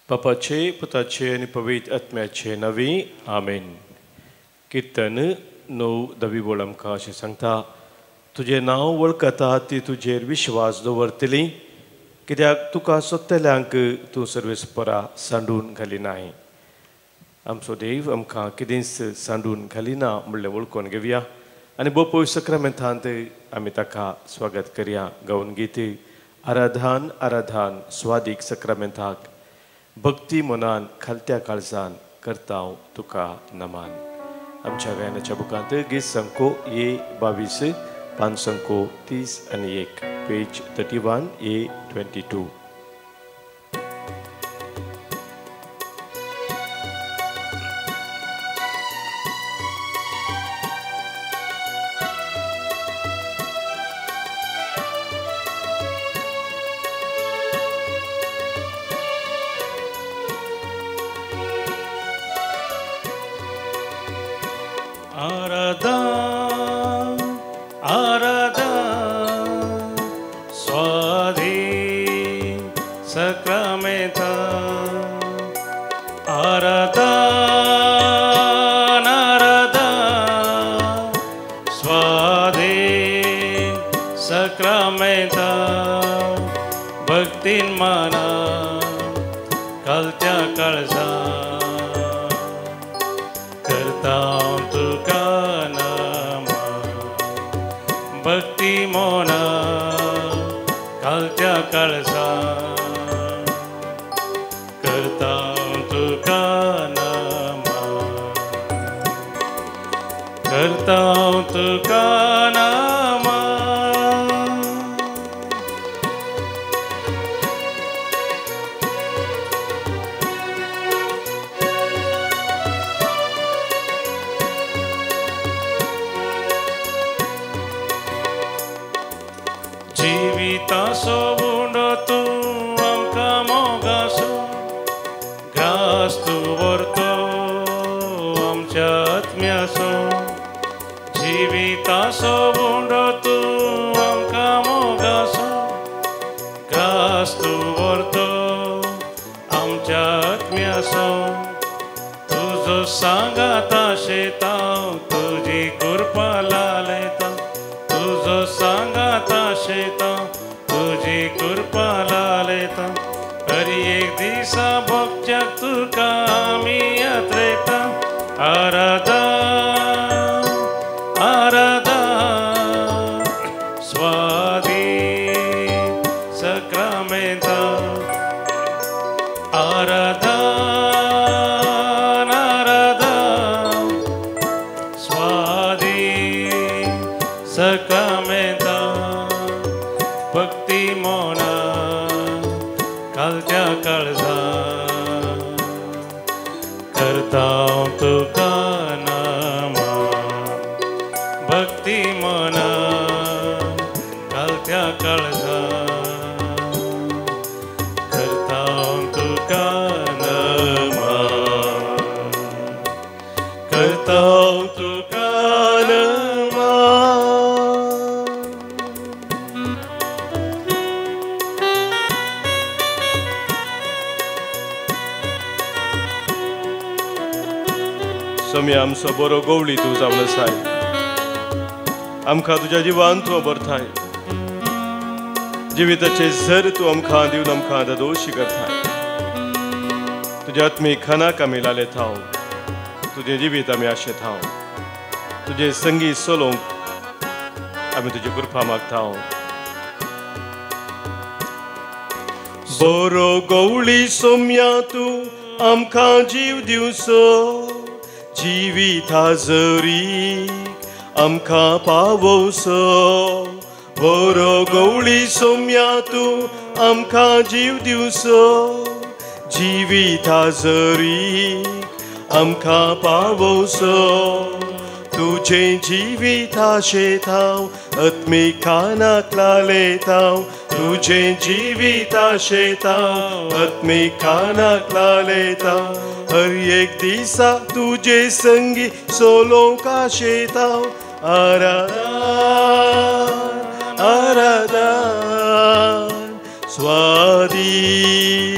बापाचे पुताचे आनी पवित्र आत्म्याचे नवी आमेन. किर्तन 9 धवी बोळ आमकां अशें सांगता, तुजें नांव वळखता ती तुजेर विश्वास दवरतली, कित्याक तुका सोदतल्यांक तूं सर्वेस्परा सांडून घालिनाय. आमचो देव आमकां कितेंच सांडून घालिना म्हणलें वळखून घेवया आनी बोपोय सक्रामेंतांत आमी ताका स्वागत करया. गावन गीत आराधान आराधान स्वादीक सक्रामेंताक भक्ती मनान खालत्या काळजान करता तुका नमान. आमच्या गायनाच्या बुकांत गीत संको ए 22, पान संको 30 आनी 1, पेज 31 ए 22. आमचो बरो गवळी तूं जावन आसाय, आमकां तुज्या जिवान तूं भरताय, जिविताचे झर तूं आमकां दिवन आमकां दोशी करताय. तुज्या आत्मीक खानाक आमी लालेताव, तुजें जिवीत आमी आशेताव, तुजें संगीत चलोवंक आमी तुजी कृपा मागताव. बरो गवळी सोम्या तूं आमकां जीव दिवचो, जिविता जरी आमकां पावोवचो. बरो गवळी सोम्या तूं आमकां जीव दिवचो, जिविता जरी आमकां पावोवचो. तुजें जिविता शेताव आत्मीक खानाक लालेताव, तुजें जिविता शेताव आत्मीक खानाक लालेताव. हर एक दिसा तुजे संगी चलोवंक आशेताव. आराधान आराधान स्वादीक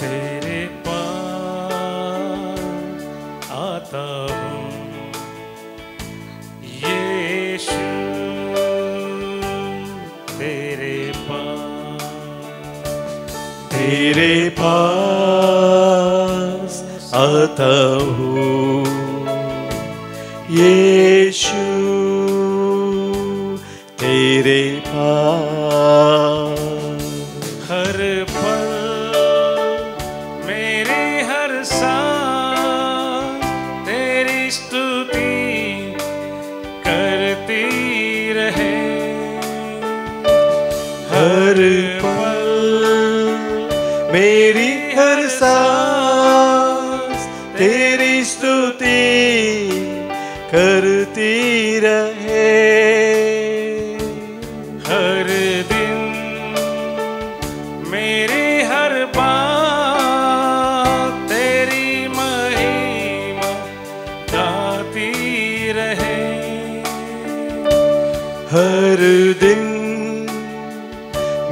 तेरे पास आता हूँ यीशु, तेरे पास, तेरे पास आता हूँ यीशु, तेरे पास। हर पल मेरे हर सांस तेरी स्तुति करती रहे। हर पल मेरी हर सांस तेरी स्तुति करती रहे। हर दिन मेरी हर बात तेरी महिमा गाती रहे। हर दिन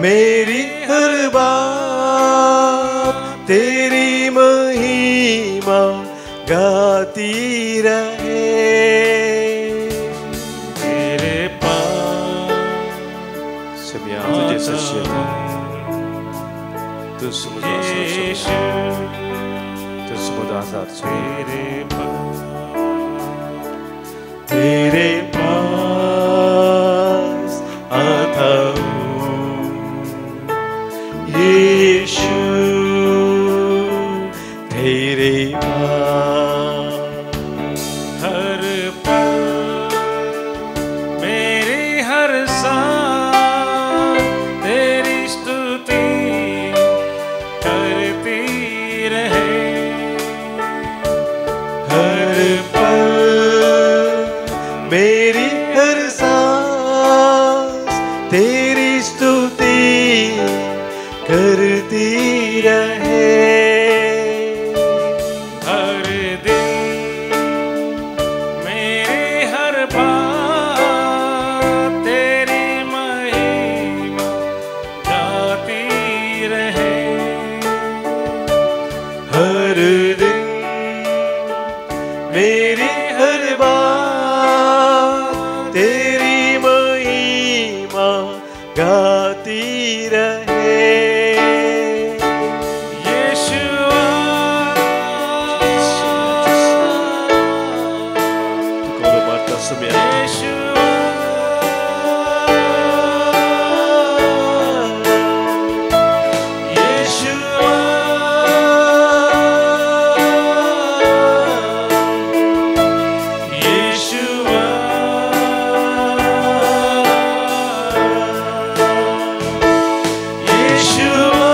मेरी हर बात तेरी महिमा गाती रहे। तेरे पास तुझे सच्चे तू तेरे पास, तेरे पास आता हूँ यीशु, तेरे पास। हर पल मेरी हर सांस तेरी स्तुति करती रहे। हर पल मेरी हर सांस तेरी स्तुति करती रहे। हर दिन मेरी हर बात तेरी महिमा गाती रहे। हर दिन मेरी हर बात तेरी महिमा गाती रहे। यीशुआ, यीशुआ, यीशुआ, यीशुआ, यीशुआ, यीशुआ,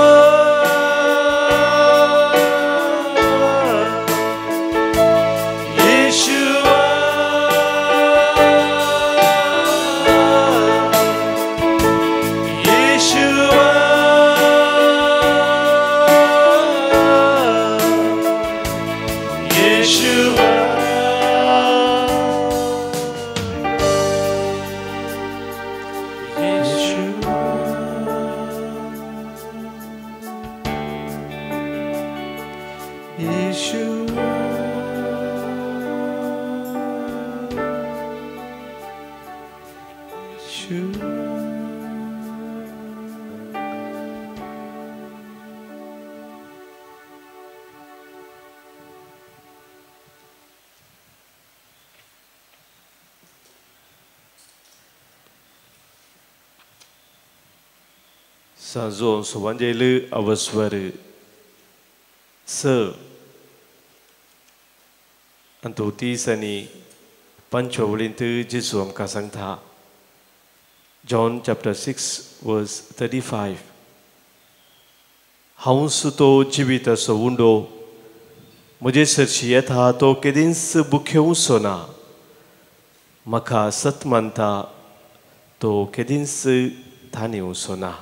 यीशुआ, यीशुआ। यीशुआ। यीशुआ, यीशुआ। San João Evangelho अवस्वर स आनी तो 30 आनी 5 वळींत जेजू आमकां सांगता. John chapter 6 verse 35. हांव सुतो जिवीत असो उंडो, म्हजे सरशी येता तो केदींच बुखेवचो ना, म्हाका सत मानता तो केदींच तानेवचो ना.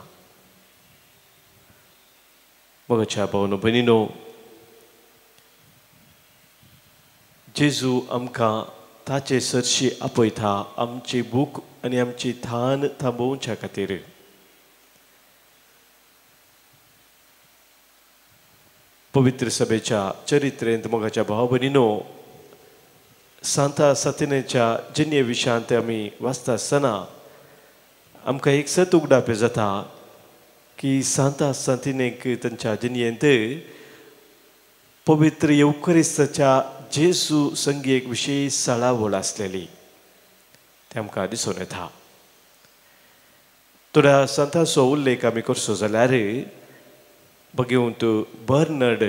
मोगाच्या भावनो भयणीनो, जेजू आमकां ताचे सरशी आपयता आमची भूक आनी आमची थान थांबोवच्या खातीर. पवित्र सभेच्या चरित्रेंत मोगाच्या भाव भयणीनो सांता सातिनेच्या जिणे विशयांत आमी वाचता आसतना आमकां एक सत उगडापें जाता की सांता सांतिनेक तांच्या जिणेंत पवित्र येवकरिस्ताच्या जेजू संगी एक विशेष साळावळ आसलेली तें आमकां दिसून येता. थोड्या संतांचो उल्लेख आमी करचो जाल्यार भगवंत बर्नर्ड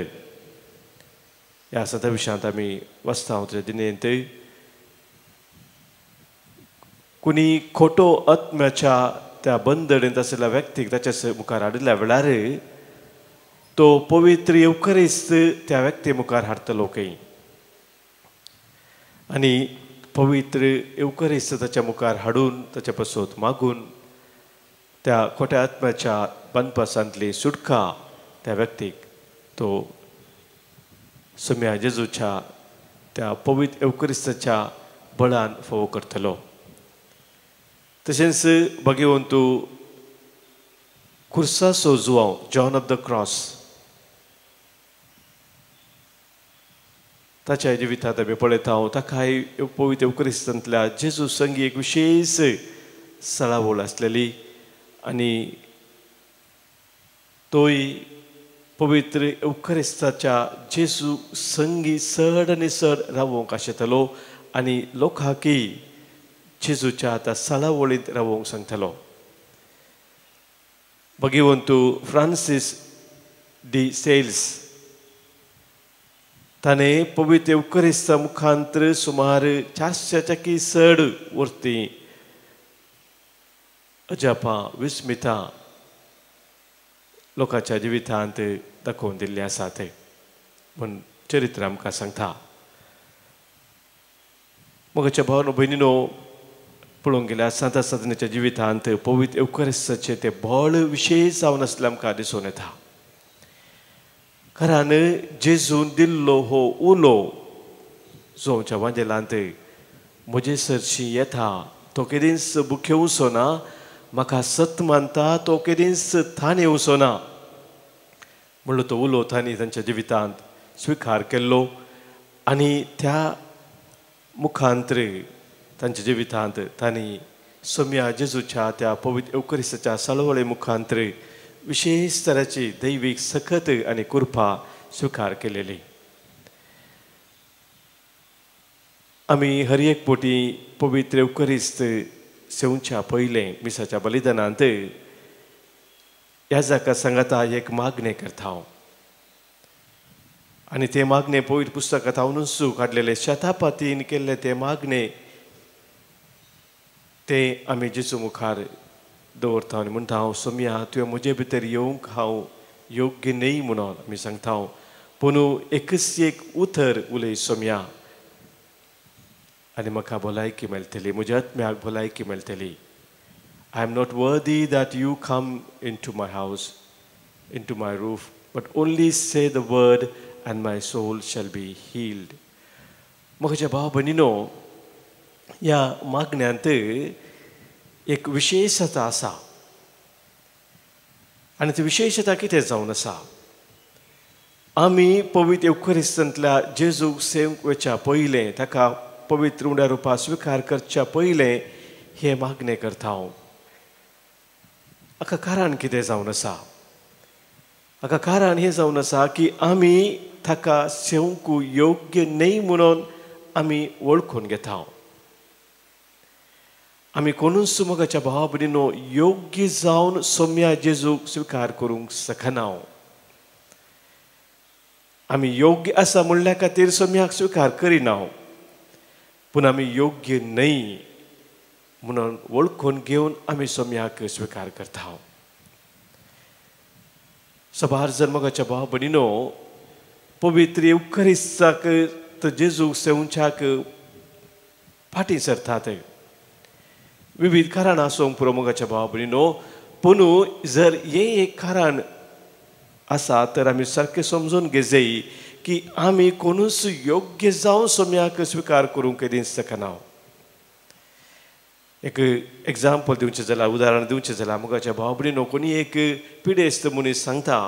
ह्या संता विशयांत आमी वाचता. त्या दिनेंत कोणी खोटो आत्म्याच्या त्या बंदडेंत आशिल्ल्या व्यक्तीक ताच्या मुखार हाडिल्ल्या वेळार तो पवित्र येवकरिस्त त्या व्यक्ती मुखार हाडटलो खंय आनी पवित्र येवकरिस्त ताच्या मुखार हाडून ताच्या पासत मागून त्या खोट्या आत्म्याच्या बांदपासांतली सुटका त्या व्यक्तीक तो सम्या जेजूच्या त्या पवित्र येवकरिस्ताच्या बळान फावो करतलो. तशेंच भगवंत खुर्साचो जुवांव जॉन ऑफ the cross ताच्या जिवितांत आमी पळयता. ताकाय पवित्र येवकरिस्तांतल्या जेजू संगी एक विशेष सळावळ आसलेली आनी तोय पवित्र येवकरिस्ताच्या जेजू संगी चड आनी चड रावोंक आशेतलो आनी लोकांकय जेजूच्या त्या सळावळींत रावोंक सांगतलो. भगवंत फ्रांसीस डी सेल्स ताणें पवित्र येवकरिस्ता मुखांतर सुमार 400 चड वर्ती अजापां विस्मितां लोकांच्या जिवितांत दाखोवन दिल्लीं आसात म्हूण चरित्र आमकां सांगता. मोगाच्या भावानो भयणीनो पळोवंक गेल्यार सांता साधनेच्या जिवितांत पवित्र येवकरिस्ताचें तें बळ विशेष जावन आसलें आमकां दिसून येता. कारण जेजून दिल्लो हो उलो जो आमच्या वांजेलांत म्हजे सरशी येता तो केदींच बुखेवचो ना, म्हाका सत मानता तो केदींच थान येवचो ना म्हणलो तो उलो तांणी तांच्या जिवितांत स्विकार केल्लो आनी त्या मुखांतर तांच्या जिवितांत तांणी सम्या जेजूच्या त्या पवित्र येवकरिस्ताच्या सळवळे मुखांतर विशेष तराची दैवीक सकत आनी कृपा स्विकार केलेली. आमी हर एक पोटी पवित्र येवकरिस्त सेवच्या पयलें मिसाच्या बलिदानांत ह्या जाका सांगाता एक मागणें करता आनी तें मागणें पवित्र पुस्तकांत हांवूच काडलेलें शतापातीन केल्लें तें मागणें तें आमी जेजू मुखार दवरता आनी म्हणटा हांव सोम्या तुवें म्हजे भितर येवंक हांव योग्य न्हय म्हणून आमी सांगता, पूण एकच एक उतर उलय सोम्या आनी म्हाका भलायकी मेळटली, म्हज्या आत्म्याक भलायकी मेळटली. I am not worthy that you come into my house, into my roof, but only say the word and my soul shall be healed. म्हज्या भाव भयणीनो ह्या मागण्यांत एक विशेषता आसा आनी ती विशेषता कितें जावन आसा, आमी पवित्र येवकरिस्तांतल्या जेजूक सेवंक वचच्या पयलें ताका पवित्र उंड्या रुपा स्विकार करच्या पयलें हें मागणें करता. हाका कारण कितें जावन आसा, हाका कारण हें जावन आसा की आमी ताका सेवंक योग्य न्हय म्हणून आमी वळखून घेता. आमी कोणूच मोगाच्या भावा भयणीनो योग्य जावन सोम्या जेजूक स्विकार करूंक शकना. आमी योग्य आसा म्हणल्या खातीर सोम्याक स्विकार करिना, पूण आमी योग्य न्हय म्हणून वळखून घेवन आमी सोम्याक स्विकार करता. सबार जर मोगाच्या भावा भयणीनो पवित्र येवकरिस्ताक जेजूक सेवच्याक फाटीं सरतात. विविध कारणां आसूंक पुरो मोगाच्या भावा भयणीनो, पूण जर हें एक कारण आसा तर आमी सारकें समजून घेवजय की आमी कोणूच योग्य जावन सोम्याक स्विकार करूंक केदींच शकना. एक एग्जाम्पल दिवचें जाल्यार, उदाहरण दिवचें जाल्यार मोगाच्या भाव भयणीनो कोणी एक पिडेस्त मनीस सांगता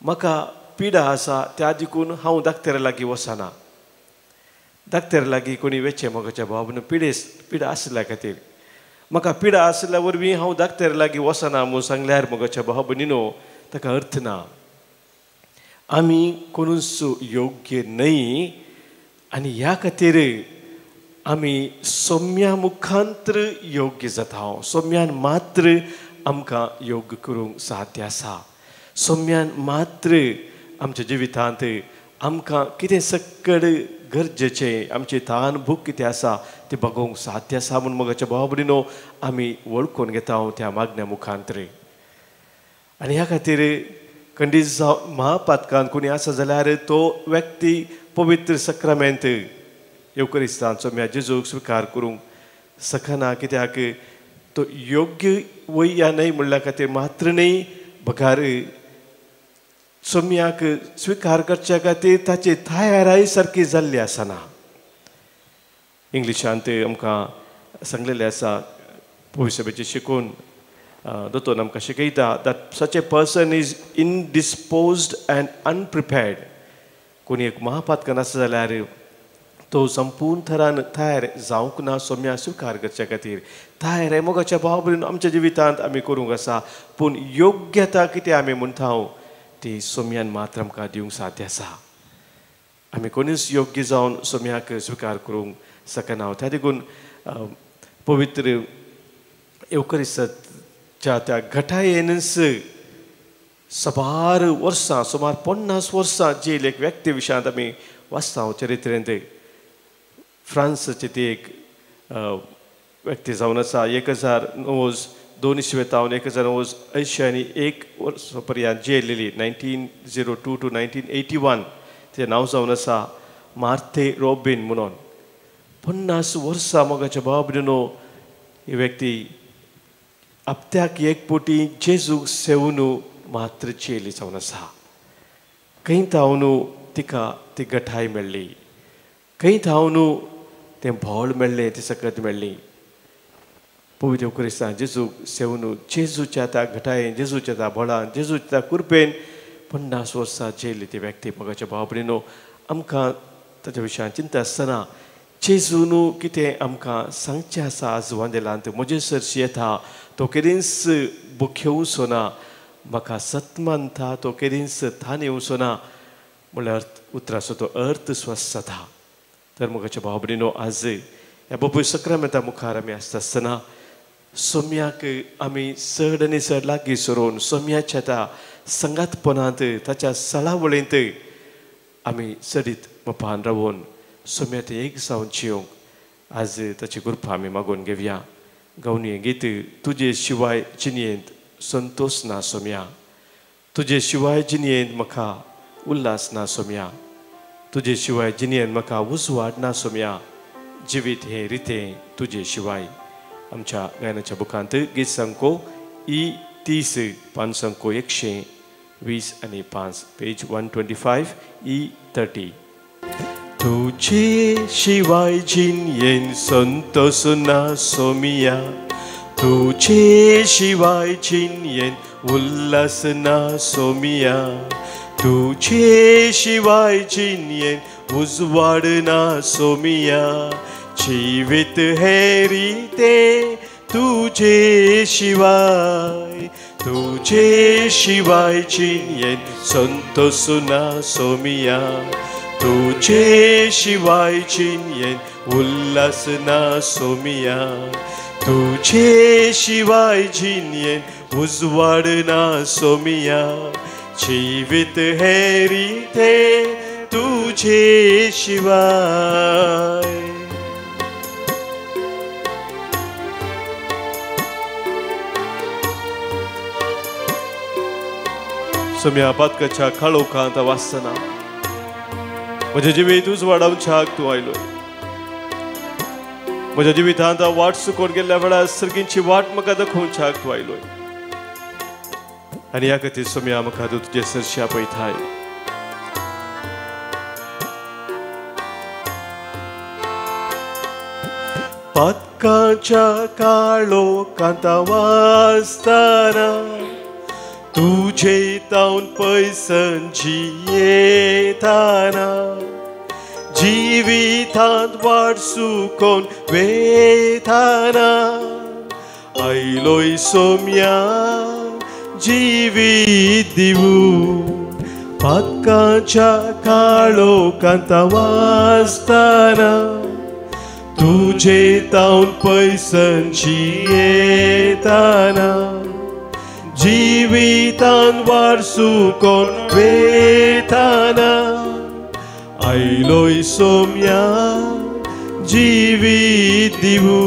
म्हाका पिडा आसा त्या देखून हांव दाक्तेरा लागीं वचना. दाक्तेरा लागीं कोणी वेचें मोगाच्या भाव पिडा आशिल्ल्या खातीर म्हाका पिडा आशिल्ल्या वरवीं हांव दाक्तेरा लागीं वचना म्हूण सांगल्यार मोगाच्या भाव भयणीनो ताका अर्थ ना. आमी कोणूच योग्य न्हय आनी ह्या खातीर आमी सोम्या मुखांत्र योग्य जाता. सोम्यान मात्र आमकां योग्य करूंक साध्य आसा. सोम्यान मात्र आमच्या जिवितांत आमकां कितें सक्कड गरजेचें आमची तान भूक कितें आसा ती बगोवंक साध्य आसा म्हूण मोगाच्या भाव भयणीनो आमी वळखून घेता त्या मागण्या मुखांत्र. आनी ह्या खातीर खंडीत जावन महापातकान कोणी आसा जाल्यार तो व्यक्ती पवित्र सक्रामेंत येवकरिस्तांचो म्या जेजूक स्विकार करूंक शकना. कित्याक तो योग्य वय या न्हय म्हणल्या खातीर मात्र न्हय बगार सोम्याक स्विकार करच्या खातीर ताची तयाराय सारकी जाल्ली आसना. इंग्लिशांत आमकां सांगलेलें आसा पवित्र शिकून दोतोर आमकां शिकयता that such a person is indisposed and unprepared. कोणी एक महापातकान आसा जाल्यार तो संपूर्ण थरान तयार जावंक ना सोम्या स्विकार करच्या खातीर. तयार हे मोगाच्या भाव भयणीनो आमच्या जिवितांत आमी करूंक आसा पूण योग्यता कितें आमी म्हणटा ती सोम्यान मात्र आमकां दिवंक साध्य आसा. आमी कोणीच योग्य जावन सोम्याक स्विकार करूंक शकना. त्या देखून पवित्र येवकरिस्ताच्या त्या घटायेनच सबार वर्सां सुमार 50 वर्सां जेल एक व्यक्ती विशयांत आमी वाचता चरित्रेंत. फ्रांसची ती एक व्यक्ती जावन आसा 1902 इस्वेतावन 1981 वर्सां पर्यंत जेलेली 1902 to 1981. तिचें नांव जावन आसा मार्थे रॉबीन म्हणून. 50 वर्सां मोगाच्या भाव भयणीनो ही व्यक्ती आपत्याक एक पोटी जेजूक सेवनू मात्र जेली जावन आसा. खंय थावन तिका ती गठाय मेळ्ळी, खंय थावन तें भोळ मेळ्ळें, ती सकत मेळ्ळी. पवित्र क्रिस्तांव जेजूक सेवनू जेजूच्या त्या घटायेन, जेजूच्या त्या भोळान, जेजूच्या त्या कुरपेन 50 वर्सां जेली ती व्यक्ती. मोगाच्या भाव भयणीनो आमकां ताच्या विशयान चिंता आसतना जेजून कितें आमकां सांगचें आसा आज वांदेलांत म्हजे सरशी येता तो केदींच बुखेवचो ना, म्हाका सत मानता तो केदींच थान येवचो ना म्हणल्यार उतराचो तो अर्थ स्वस्थ जाता. तर मोगाच्या भाव भयणीनो आज ह्या बापूय सक्रामेंता मुखार आमी आसता आसतना सोम्याक आमी चड आनी चड लागीं सरून सोम्याच्या त्या संगातपणांत ताच्या सळावळींत आमी चडीत मपान रावून सोम्यात एक जावन जिवंक आज ताची कृपा आमी मागून घेवया. गावनी गीत तुजे शिवाय जिणयेंत संतोष ना सोम्या, तुजे शिवाय जिणयेंत म्हाका उल्हास ना सोम्या, तुजे शिवाय जिणयेंत म्हाका उजवाड ना सोम्या, जिवीत हें रितें तुजे शिवाय. आमच्या गायनाच्या बुकांत गीत संको E30 पान संको 120 आनी 5 पेज 125 E30. तुझे शिवाय जिणयेन संतोष ना सोमिया, तुझे शिवाय जिणयेन उल्हास ना सोमिया, तुझे शिवाय जिणयेन उजवाड ना सोमिया, जिवीत हे रिते तुझे शिवाय, तुझे शिवाय जिणयेन संतोष ना सोमिया, तुझे शिवाय जिणयेन उल्हास ना सोमिया, तुझे शिवाय जिणयेन उजवाड ना सोमिया, जिवीत हे रिते तुझे शिवाय. सोम्या पातकाच्या काळोखांत वाचतना म्हज्या जिवीत उजवाडावच्याक तूं आयलो. म्हज्या जिवितांत वाट चुकोवन गेल्ल्या वेळार सर्गींची वाट म्हाका दाखोवच्याक तूं आयलो. आनी ह्या खातीर सोम्या म्हाका तूं तुजे सरशी आपयताय. पातकाच्या काळोखांत वाचतना तुझे तावन पैसन जियेताना जिवितांत वाट सुकोन वेताना आयलोय सोम्या जिवीत दिवू पातकाच्या काळोखांत वाचताना तुझे तावन पैसन जियेताना जिवितान वाट सुकोन वेताना आयलोय सोम्या जिवीत दिवू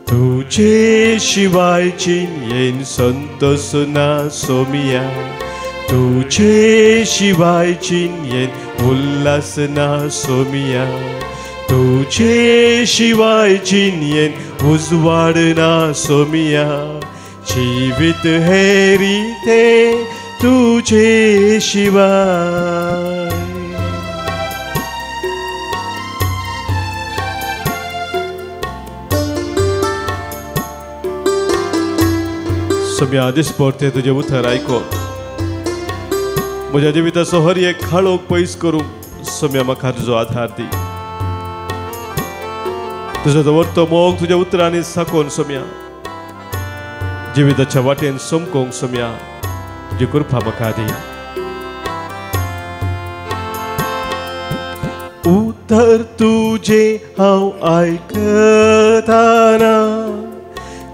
तुझे शिवाय जिणेन संतोष ना सोम्या तुझे शिवाय जिणेन उल्हास ना सोम्या तुझे शिवाय जिणेन उजवाड ना सोम्या जिवीत हे रिते तुझे शिवाय. सोम्या दिसपडते तुजें उतर आयको म्हज्या जिविताचो हर एक खाळोख पयस करूंक सोम्या म्हाका तुजो आधार दी. तुजो दवरतो मोग तुज्या उतरांनी साकोवन सोम्या जिविताच्या वाटेन समकोंक सोम्या तुजी कृपा म्हाका दी. उतर तुजें हांव आयकताना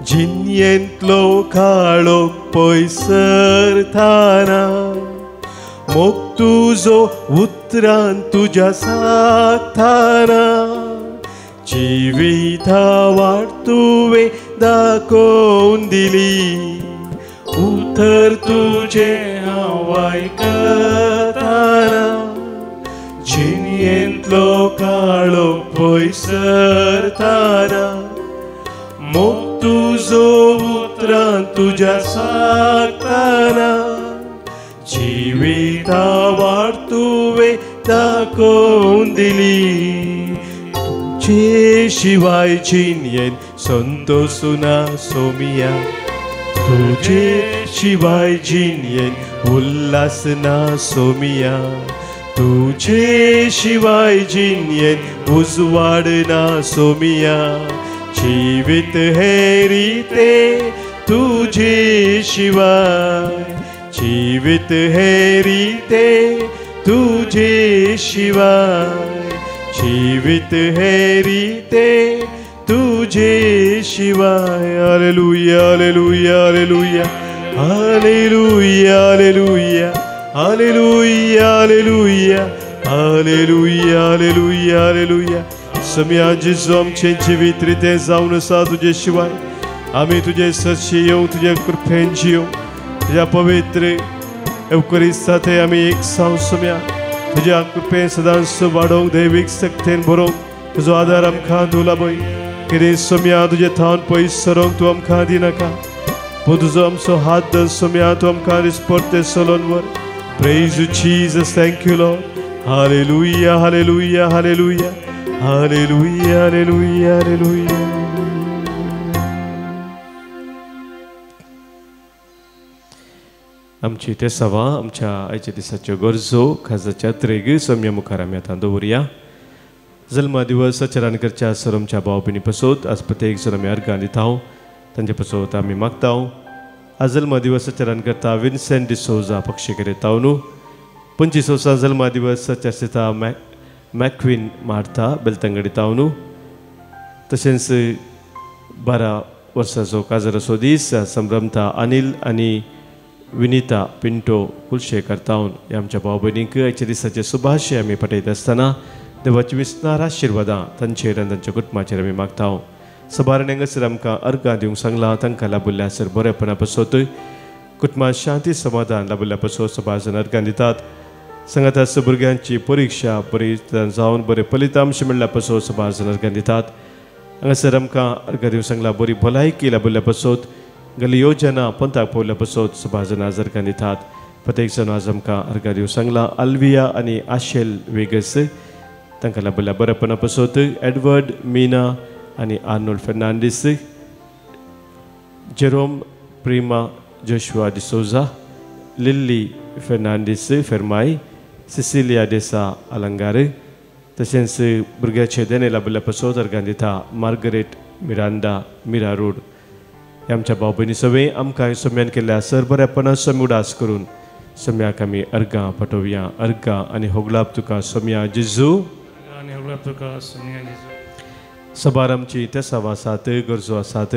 जिणेंतलो काळोख पयस सरताना मोग तुजो उतरान तुज्या सागताना जिविता वाट तुवें दाखोवन दिली उतर तुजें हांव आयकताना जिणेंतलो काळोख पयस सरताना मोग तुजो उतरान तुज्या सागताना जिविता वाट तुवें दाखोवन दिली तुझे शिवाय जिणेन संतोष ना सोम्या तुझे शिवाय जिणेन उल्हास ना सोम्या तुझे शिवाय जिणेन उजवाड ना सोम्या जिवीत हे रिते तुझे शिवाय जिवीत हे रिते तुझे शिवाय जिवीत हे रिते तुझे शिवाय. Hallelujah hallelujah hallelujah hallelujah hallelujah hallelujah hallelujah hallelujah hallelujah hallelujah. Saumya जेजू आमचें जिवीत रितें जावन आसा तुजे शिवाय आमी तुजे सरशी येवंक तुजे कृपेन जियोंक तुज्या पवित्र एवकरिस्तांत आमी एक साव सोम्या तुज्या कृपेन सदांच वाडोवंक दैवीक शक्तेन भरोवंक तुजो आदार आमकां तूं लाभय. कितें सोम्या तुजे थावन पयस सरोंक तूं आमकां दिनाका पूण तुजो आमचो हात धर सोम्या तूं आमकां दिसपडते चलोवन व्हर. Praise you Jesus, thank you Lord. Hallelujah hallelujah hallelujah hallelujah hallelujah hallelujah. आमची ते सवा आमच्या आयच्या दिसाच्यो गरजो खासाच्या त्रेग सोम्या मुखार आमी आतां दवरुया. जल्मा दिवस आचरण करच्या सर आमच्या भाव भयणी पसोत आज प्रत्येक जण आमी अर्गां दिता तांचे पसोत आमी मागता. आज जल्मा दिवस आचरण करता विन्सेंट डिसोजा पक्षीकडे तावनू 25 वर्सां जल्मा दिवस चर्चेता मॅक्विन मार्था बेलतंगडी तावनू तशेंच 12 वर्सांचो काजराचो दीस संभ्रमता अनिल आनी विनिता पिंटो कुलशेकर तावन ह्या आमच्या भाव भयणींक आयच्या दिसाचे सुभाशे आमी पठयता आसतना देवाची विस्नार आशिर्वादां तांचेर आनी तांच्या कुटुंबाचेर आमी मागता. सबारान हांगासर आमकां अर्गां दिवंक सांगलां तांकां लाबुल्ल्या सर बरेपणा पसोत कुटुंबात शांती समाधान लाबुल्ल्या पसोत सबार अर्गां दितात. सांगात भुरग्यांची परिक्षा बरी जावन बरे फलितांश मेळ्ळ्या पसोत सबार अर्गां दितात. हांगासर आमकां अर्गां दिवंक सांगलां बरी भलायकी लाबुल्ल्या पसोत गली योजना पंथाक पावल्या पसोत सबार अर्गां दितात. प्रत्येक जाण आज आमकां अर्गां दिवंक सांगलां अल्विया आनी आशेल वेगस तांकां लाबुल्ल्या बरेपणा पसोत एडवर्ड मीना आनी Arnold Fernandes Jerome Prima Joshua D'Souza, Lily Fernandes फेर्माय, सिसिलिया डेसा अलंगार, तशेंच भुरग्याचे देणे लाबिल्ल्या पासत अर्गां दिता मार्गरेट मिरांडा मिरा रोड. आमच्या भाव भयणी सगळीं आमकां सम्यान केल्ल्या सर बऱ्यापणा समी उडास करून सम्याक आमी अर्गां पटोवया. अर्गां आनी होगलाप तुका सोम्या जेजू. सबार आमची तेसाव आसात, गरजो आसात,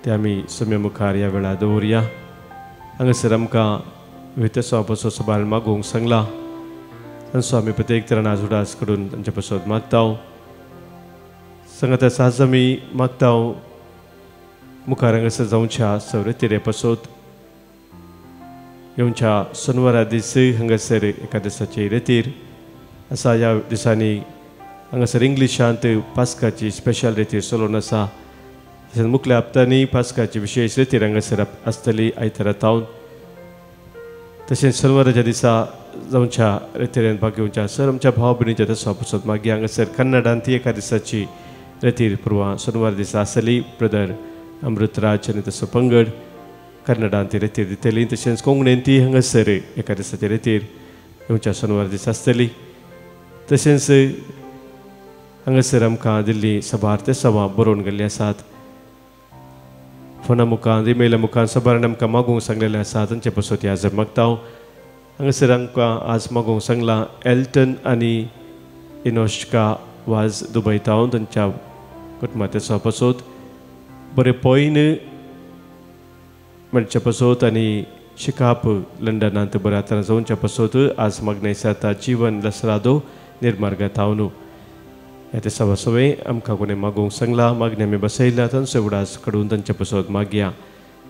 ते आमी सम्या मुखार ह्या वेळार दवरया. हांगासर आमकां तेसांव पासत सबार मागूंक सांगलां, तांचो आमी प्रत्येक तरान आज उडास करून तांचे पासत मागता. सांगात आज आमी मागता मुखार हांगासर जावच्या सवरेतिरे पासत येवच्या सोनवारा दीस हांगासर एका दिसाची रेतीर आसा. ह्या दिसांनी हांगासर इंग्लिशांत पास्काची स्पेशल रेतीर चलोवन आसा. तशेंच मुखल्या हप्त्यांनी पास्काची विशेश रेतीर हांगासर आसतली आयतारा तावन. तशेंच सोनवाराच्या दिसा जावच्या रेतीरेन भाग घेवच्या सर आमच्या भाव भयणीच्या तसो पासत मागीर हांगासर कन्नडांत एका दिसाची रेतीर पुर्वा सोनवार दिसा आसतली. ब्रदर अमृतराज आनी तसो पंगड कन्नडांत रेतीर दितली. तशेंच कोंकणींत ती हांगासर एका दिसाची रेतीर येवच्या सोनवार दीस आसतली. तशेंच हांगासर आमकां दिल्ली सभार ते सभां बरोवन गेल्ली आसात. फोना मुखार इमेला मुखार सभारान आमकां मागूंक सांगलेलें आसा, तांचे पासत आज मागता. हांगासर आमकां आज मागूंक सांगलां एल्टन आनी इनोश्का वाज दुबय तावन तांच्या कुटुंबाच्या पासत बरें पॉयन म्हणचे पासत आनी शिकाप लंडनांत बऱ्या तरान जावच्या पासत आज मागणें जाता जिवन लसरादो निर्मार्गा तावन. ह्या दिसा सवय आमकां कोणें मागूंक सांगलां, मागणें आमी बसयल्या, तांचो उडास काडून तांचे पासत मागया.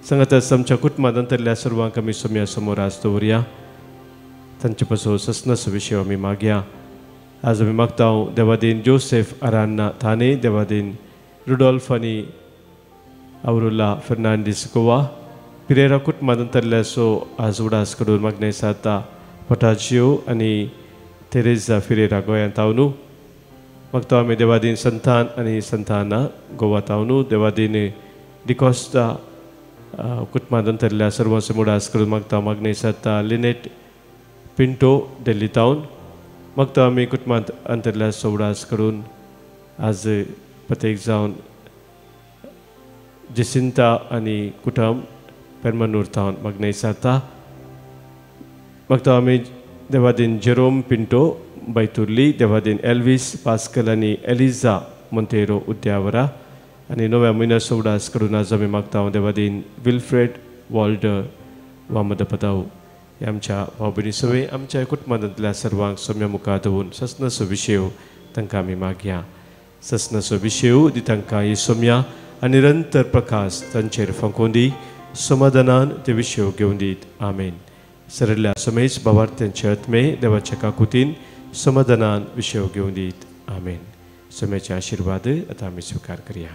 सांगात आमच्या कुटुंबांत अंतरल्या सर्वांक आमी सोम्या समोर आज दवरया, तांचे पासत ससनाचो विशय आमी मागया. आज आमी मागता देवादीन जोसेफ अरान्ना थाने, देवादीन रुडोल्फ आनी आवरुला फेर्नांडीस गोवा, पिरेरा कुटुंबांत अंतरल्या सो आज उडास कडून मागणें जाता पटाजियो आनी तेरेजा फिरेरा गोंयांत तावनू. मागता आमी देवादीन संतान आनी संताना गोवा तावनू, देवादीन डिकॉस्ता कुटुंबांत अंतरल्या सर्वांचो उडास करून मागता मागणें जाता लिनेट पिंटो दिल्ली तावन. मागता आमी कुटुंबांत अंतरल्या सो उडास करून आज प्रत्येक जावन जेसिंता आनी कुटुंब पेरमानूर तावन मागणें जाता. मागता आमी देवादीन जेरोम पिंटो बैतुर्ली, देवादीन एल्वीस पास्कल आनी एलिजा मोंतेरो उद्यावरा आनी नव्या म्हयन्या उडास करून आज आमी मागता देवादीन विल्फ्रेड वॉल्डर वामदपदाव. आमच्या भाव भयणी सवय आमच्या कुटुंबांतल्या सर्वांक सोम्या मुखार दवरून ससनाचो विशय तांकां आमी मागया. ससनाचो विशय दी तांकां ही सोम्या आनी निरंतर प्रकाश तांचेर फांकोवन दी, समाधानान ते विशय घेवन दीत. आमेन. सरल्या समेज बाबार्थ्यांचे आत्मे देवाच्या काकुतीन समाधानान विशय घेवन दीत. आमेन. सम्याचे आशिर्वाद आतां आमी स्विकार करया.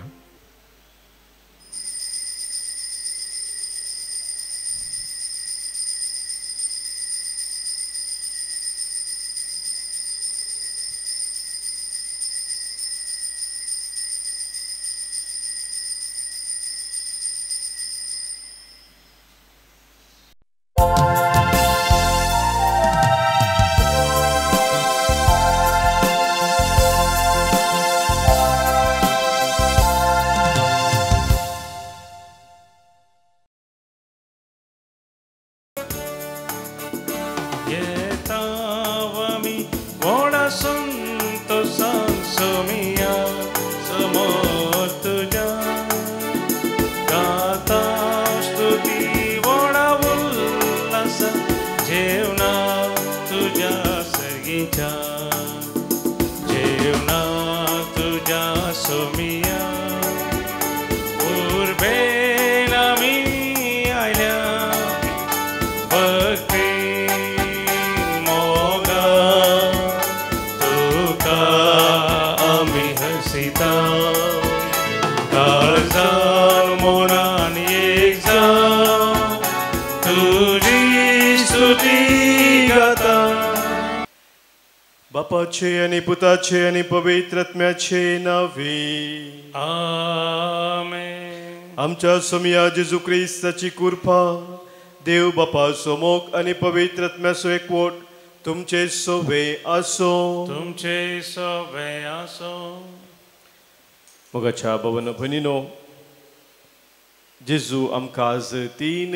बापाचे आणि पुताचे आणि पवित्र आत्म्याचे नावे आमेन. आमच्या सोमया जेजू क्रिस्ताची कृपा, देव बापाचो मोग आनी पवित्र आत्म्याचो एकवट तुमचे सोवे आसो. तुमचे सोवे आसो. मोगाच्या भवन भयणीनो, जेजू आमकां आज 3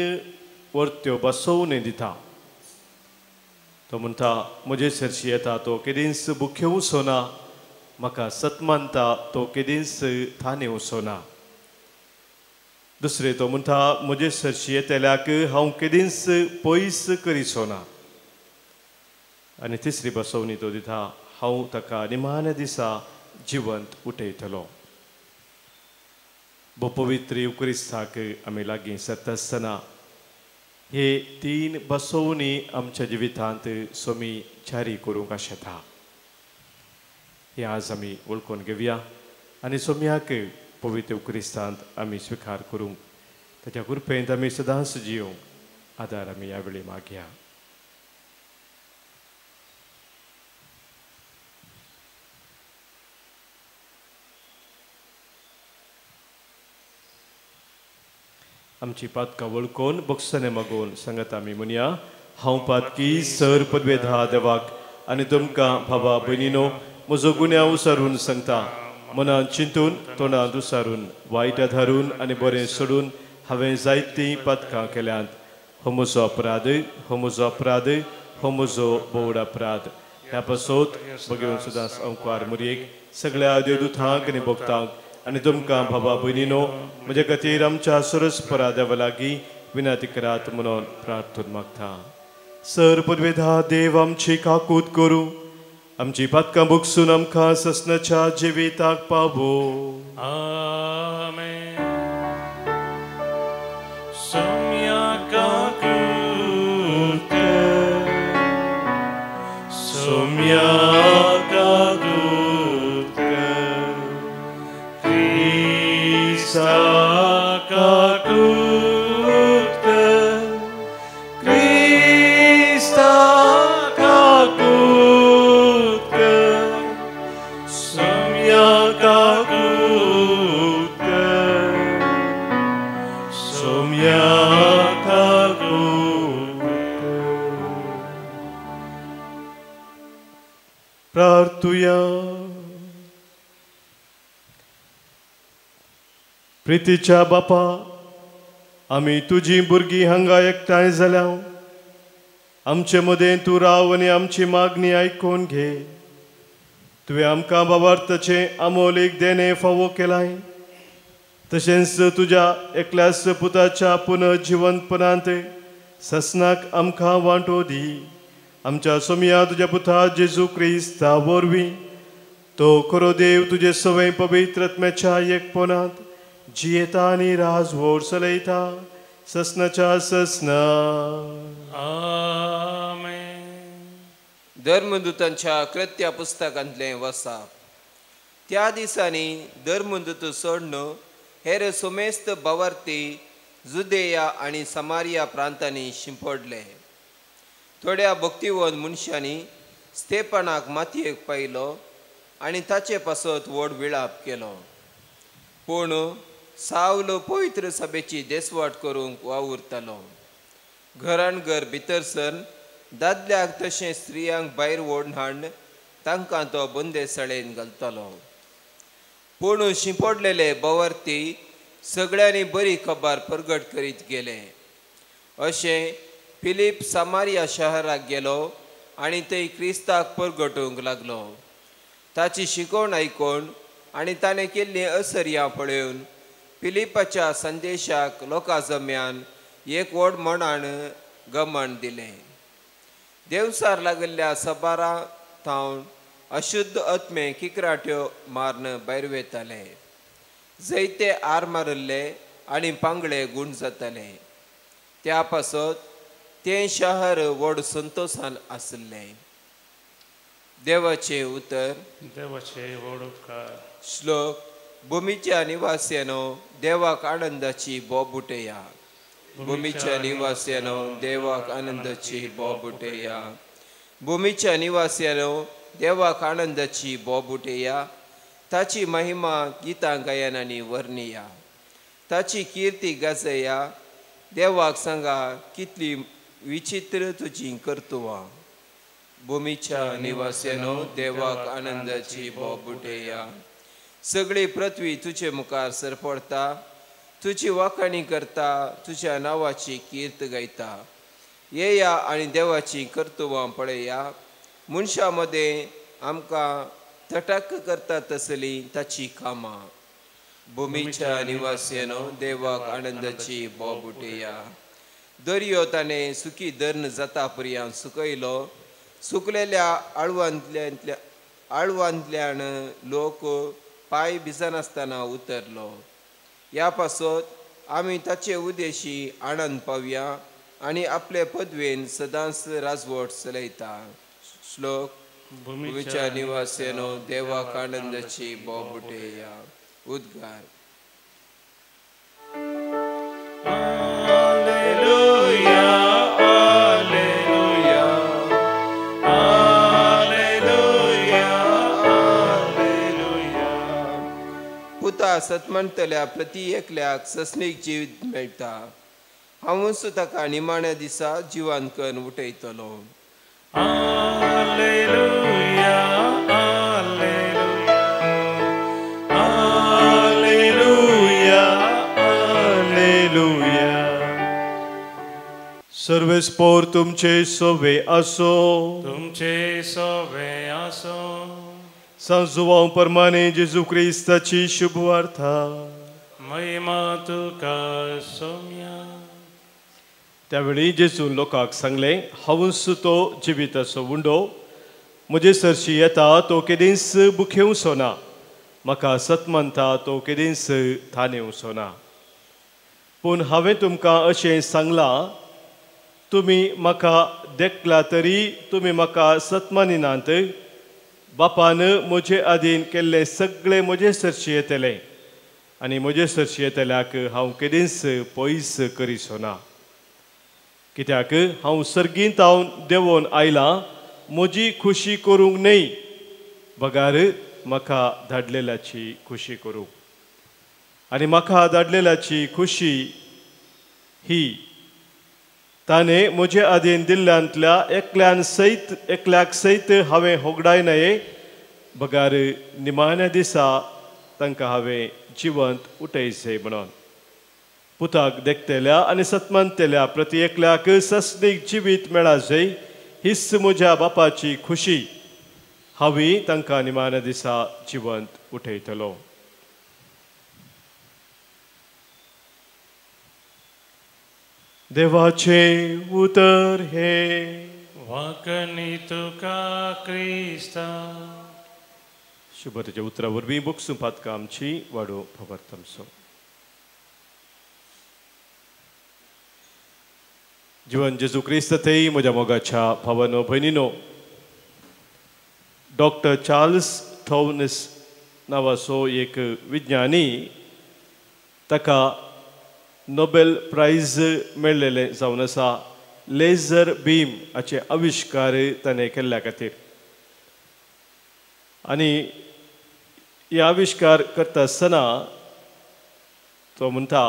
वर्त्यो बसोवन दिता. तो म्हणटा, म्हजे सरशी येता तो केदींच भुखे वचना, म्हाका सत मानता तो केदींच थाने वचना. दुसरें तो म्हणटा, म्हजे सरशी येतल्याक हांव केदींच पयस करिचो ना. आनी तिसरी बसवणी तो दिता, हांव ताका निमाण्या दिसा जिवंत उठयतलो. पवित्र युक्रिस्ताक आमी लागीं सरता आसतना हे 3 बसवणी आमच्या जिवितांत सोमी जारी करूंक आशेता. हे आज आमी वळखून घेवया आनी सोम्याक पवित्र क्रिस्तांत आमी स्विकार करूंक, ताच्या कृपेंत आमी सदांच जियोंक आदार आमी ह्या वेळी मागया. आमची पातकां वळखून बक्षणे मागून सांगत आमी म्हणया, हांव पातकी सर पदवेधा देवाक आनी तुमकां भावा भयणीनो म्हजो गुन्यांव उसारून सांगता. मनान चिंतून, तोंडांत उसारून, वायट धारून आनी बरें सोडून हांवें जायतीं पातकां केल्यांत. हो म्हजो अपराध, हो म्हजो अपराध, हो म्हजो बोवड अपराध. ह्या पासत बगेवन सुदां अंकुआर मुरयेक, सगळ्या देवदूतांक आनी भक्तांक आनी तुमकां भावा भयणीनो म्हज्या खातीर आमच्या सरस्परा देवा लागीं विनंती करात म्हणून प्रार्थना मागता. सर पदवेधा देव आमची काकूत करूं, आमची पातकां भोगसून आमकां ससनाच्या जिविताक पावो. आमेन. सोम्या काकूत कर, सोम्या काकूत कर, क्रिस्ता काकूत कर, क्रिस्ता काकूत कर, सोम्या काकूत कर, सोम्या काकूत कर. प्रार्थुया. प्रितीच्या बापा, आमी तुजी भुरगीं हांगा एकठांय जाल्या. आमचे मदें तूं राव आनी आमची मागणी आयकून घे. तुवें आमकां बाबार्थाचें अमोलीक देणें फावो केलां, तशेंच तुज्या एकल्याच पुताच्या पुनर्जिवंतपणांत ससनाक आमकां वांटो दी. आमच्या सोमया तुज्या पुता जेजू क्रिस्ता वरवीं तो खरो देव तुजे सवय पवित्र आत्म्याच्या एकपणांत जियेता आनी राजवोड चलयता ससनाच्या ससना. आमेन. धर्मदूतांच्या कृत्या पुस्तकांतलें वसाप. त्या दिसांनी धर्मदूत सोडून हेर सुमेस्त भावार्थी जुदेया आनी समारिया प्रांतांनी शिंपडले. थोड्या भक्तिवंत मनशांनी स्तेपानाक मातयेक पायलो आनी ताचे पासत व्हड विळाप केलो. पूण सावलो पवित्र सभेची देसवाट करूंक वावुरतालो. घरान घर भितर सर दादल्याक तशें स्त्रियांक भायर ओडून हाडून तांकां तो बंदेसाळेन घालतालो. पूण शिंपडलेले भावार्थी सगळ्यांनी बरी खबर परगट करीत गेले. अशें फिलीप सामारिया शहराक गेलो आनी थंय क्रिस्ताक परगटूंक लागलो. ताची शिकवण आयकून आनी ताणें केल्लीं असर्यां पळोवन फिलिपाच्या संदेशाक लोकां जम्यान एक व्हड मनान गमन दिलें. देवसार लागिल्ल्या सबारां थावन अशुद्ध आत्मे किकराट्यो मारून भायर वताले. जैते आर मारिल्ले आनी पांगळे गूण जाताले. त्या पासत तें शहर व्हड संतोशान आशिल्लें. देवाचें उतर. देवाचे व्हड उपकार. श्लोक. भूमीच्या निवास्यानो देवाक आनंदाची बोब उठया. भूमीच्या निवास्यानो देवाक आनंदाची बोब उठया. भूमीच्या निवास्यानो देवाक आनंदाची बोब उठया. ताची महिमा गितां गायनांनी वर्णिया. ताची किर्ती गाजया. देवाक सांगा कितली विचित्र तुजी कर्तुवां. भुमीच्या निवास्यानो देवाक आनंदाची बोब उठया. सगळी पृथ्वी तुजे मुखार सरपडता, तुजी वाखाणी करता, तुज्या नांवाची कीर्त गायता. येया आनी देवाची कर्तुवां पळया. मनशां मदें आमकां तटाक करता तसली ताची कामां. भुमीच्या निवास्यानो देवाक आनंदाची बोब उठया. दर्यो ताणें सुकी धर्ण जाता पर्यंत सुकयलो. सुकलेल्या आळवांतल्यान लोक पांय भिजनासतना उतरलो. ह्या पासत आमी ताचे उदेशी आनंद पावया आनी आपले पदवेन सदांच राजवट चलयता. श्लोक. भुमीच्या निवास्यानो देवाक आनंदाची बोब उठया. उद्गार. Alleluia, alleluia, alleluia, alleluia. पुता सतमणतल्या प्रति एकल्याक ससनीक जिवीत मेळटा. हांवूच ताका निमाण्या दिसा जिवान करून उठयतलो. Alleluia, alleluia, alleluia, alleluia. सर्वेस्पोर तुमचे सोवे आसो. तुमचे सोवे आसो. सांत जुवांव परमाने जेजू क्रिस्ताची शुभवार्ता. महिमा तुका सोम्या. त्यावेळी जेजून लोकांक सांगलें, हांवूच तो जिविताचो उंडो. म्हजे सरशी येता तो केदींच बुखेवचो ना, म्हाका सत मानता तो केदींच थानेवचो ना. पूण हांवें तुमकां अशें सांगलां, तुमी म्हाका देखला तरी तुमी म्हाका सत मानिनात. बापान म्हजे आदीन केल्लें सगळें म्हजे सरशी येतलें आनी म्हजे सरशी येतल्याक हांव केदींच पयस करिचो ना. कित्याक हांव सर्गींत हांव देंवोन आयलां म्हजी खुशी करूंक न्हय, बगार म्हाका धाडलेल्याची खुशी करूंक. आनी म्हाका धाडलेल्याची खुशी ही ताणें म्हजे आदीन दिल्ल्यांतल्या एकल्यान सयत एकल्याक सयत हांवें होगडाय न्हय, बगार निमाण्या दिसा तांकां हांवें जिवंत उठयचें म्हणून. पुताक देखतल्या आनी सतमानतल्या प्रति एकल्याक ससनीक जिवीत मेळाजय हीच म्हज्या बापाची खुशी. हांवूय तांकां निमाण्या दिसा जिवंत उठयतलो. देवाचें उतर हें. वाकणी तुका क्रिस्ता. शुभतेच्या उतरा वरवीं बोगसूं पातकां आमची वाडो खबर आमचो. जिवन जेजू क्रिस्त थंय म्हज्या मोगाच्या भावानो भयणीनो, डॉक्टर चार्ल्स थॉवनस नांवाचो एक विज्ञानी, ताका नोबेल प्रायज मेळ्ळेलें जावन आसा लेझर बीम हाचे आविश्कार ताणें केल्ल्या खातीर. आनी हे आविश्कार करता आसतना तो म्हणटा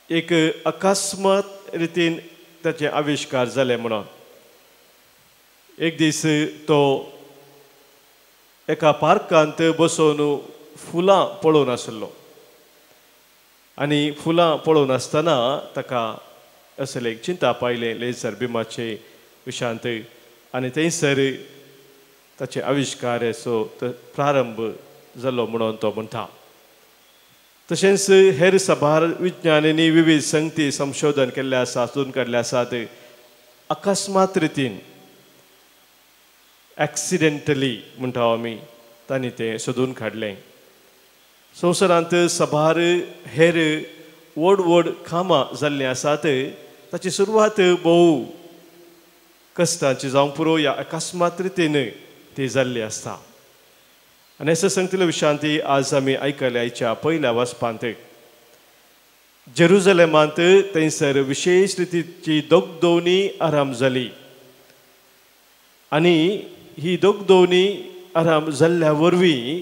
एक अकस्मात रितीन ताचे आविश्कार जाले म्हणून. एक दीस तो एका पार्कांत बसून फुलां पळोवन आसलो आनी फुलां पळोवन आसतना ताका असलें एक चिंता पायलें लेझर बिमाचे विशांत आनी थंयसर ताचे आविश्काराचो प्रारंभ जालो म्हणून तो म्हणटा. तशेंच हेर साबार विज्ञानांनी विविध संगती संशोधन केल्ले आसा, सोदून काडले आसात. अकस्मात रितीन एक्सिडेंटली म्हणटा आमी तांणी तें सोदून काडलें. संवसारांत साबार हेर व्हड व्हड कामां जाल्लीं आसात, ताची सुरवात भोव कश्टांची जावंक पुरो ह्या अकस्मात रितीन ती जाल्ली आसता. आनी अशें सांगतले विशांती आज आमी आयकले आयच्या पयल्या वाचपांत. जेरुजलेमांत थंयसर विशेश रितीची दोगदोवणी आराम जाली आनी ही दोगदोवणी आराम जाल्ल्या वरवीं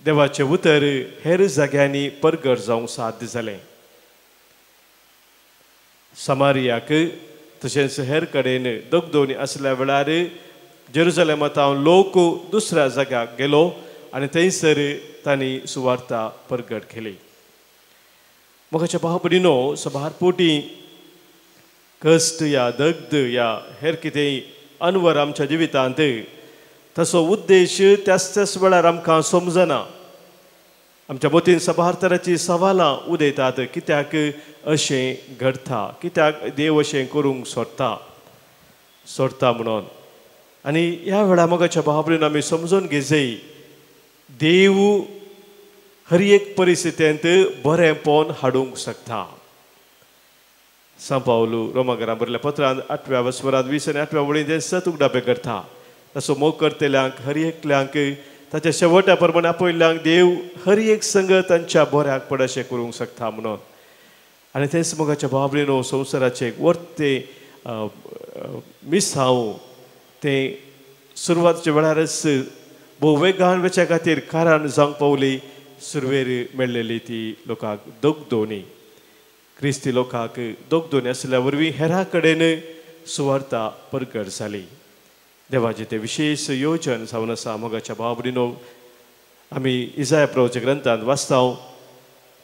देवाचें उतर हेर जाग्यांनी परगट जावंक साध्य जालें. समारियाक तशेंच हेर कडेन दगदोनी आसल्या वेळार जेरुजलेमांत लोक दुसऱ्या जाग्याक गेलो आनी थंयसर तांणी सुवार्ता परगट केली. मोगाच्या भाव भयणीनो, सभार पोटी कश्ट या दग्ध या हेर कितेंय अनवर आमच्या जिवितांत तसो उद्देश त्याच त्याच वेळार आमकां समजना. आमच्या मतीन सभार तराची सवालां उदयतात, कित्याक अशें घडटा, कित्याक देव अशें करूंक सोडटा सोडटा म्हणून. आनी ह्या वेळार मोगाच्या भाव भयणीनो आमी समजून घेवजय, देव हर एक परिस्थितींत बरेंपण हाडूंक शकता. सांव पावलू रोमागरां बरयल्ल्या पत्रांत 8व्या वस्वरांत 20 आनी 8व्या वळींत हें सत उगडापें करता. तसो मोग करतल्यांक हर एकल्यांक ताच्या शेवटा प्रमाणे आपयल्ल्यांक देव हर एक संग तांच्या बऱ्याक पड अशें करूंक शकता म्हणून. आनी तेंच मोगाच्या भाव भयणीनो, संवसाराचें एक वर्ते मिसांव तें सुरवातच्या वेळारच भोव वेगान वच्या खातीर कारण जावंक पावली. सुरवेर मेळ्ळेली ती लोकांक दगदोनी, क्रिस्ती लोकांक दगदोनी आसल्या वरवीं हेरा कडेन सुवार्ता परगट जाली. देवाचें तें विशेश योजन जावन आसा. मोगाच्या भाव भयणीनो, आमी इजाया प्रभूच्या ग्रंथांत वाचता